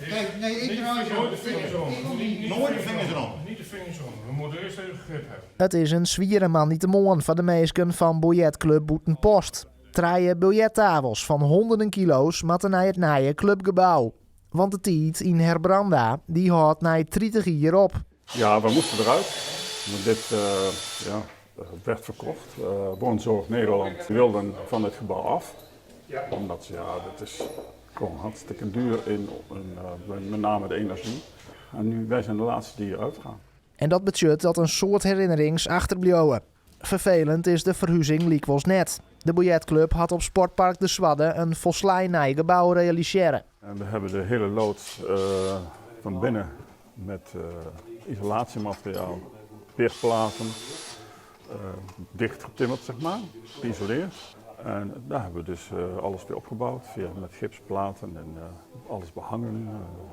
Kijk, nee, ik draai zo. Nooit de vingers om. Nooit de vingers erom. Niet de vingers om. We moeten eerst even grip hebben. It is in swiere moandeitemoarn foar de minsken fan biljertklup Bûtenpost. Trije biljerttafels fan hûnderten kilo's moatte nei it nije klupgebou. Want de tiid yn Herbranda dy hâldt nei 30 jier op. Ja, we moasten derút. Want dit ja, werd verkocht. Woonzorg Nederland wilde fan it gebou af. Omdat ja, dat is gewoon hartstikke duur in, in met name de energie. En nu, wij zijn de laatste die eruit gaan. En dat betsjut dat in soad herinnerings achterbliuwe. Ferfelend is de ferhuzing lykwols net. De biljertklup hat op Sportpark De Swadde in folslein nij gebou realisearre. En we hebben de hele loods van binnen met isolatiemateriaal, peerplaten, dichtgetimmerd, zeg maar, geïsoleerd. En daar hebben we dus alles weer opgebouwd, via, met gipsplaten en alles behangen,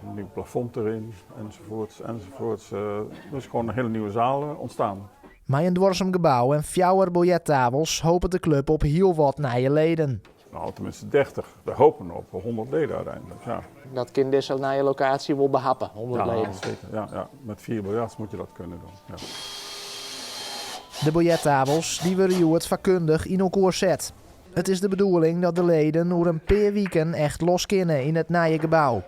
een nieuw plafond erin, enzovoorts, enzovoorts. Er is gewoon een hele nieuwe zaal ontstaan. Mei in duorsum gebou en fjouwer biljerttafels hopet de klup op hiel wat nije leden. Nou, tenminste 30. We hopen op 100 leden uiteindelijk, ja. Dat kin dizze nije lokaasje wol behappe, 100 Ja, leden. zeker. Ja. Met vier biljarts moet je dat kunnen doen. Ja. De biljerttafels dy wurde hjoed fakkundich yn elkoar set. It is de bedoeling dat de leden oer in pear wiken echt los kinne yn it nije gebou.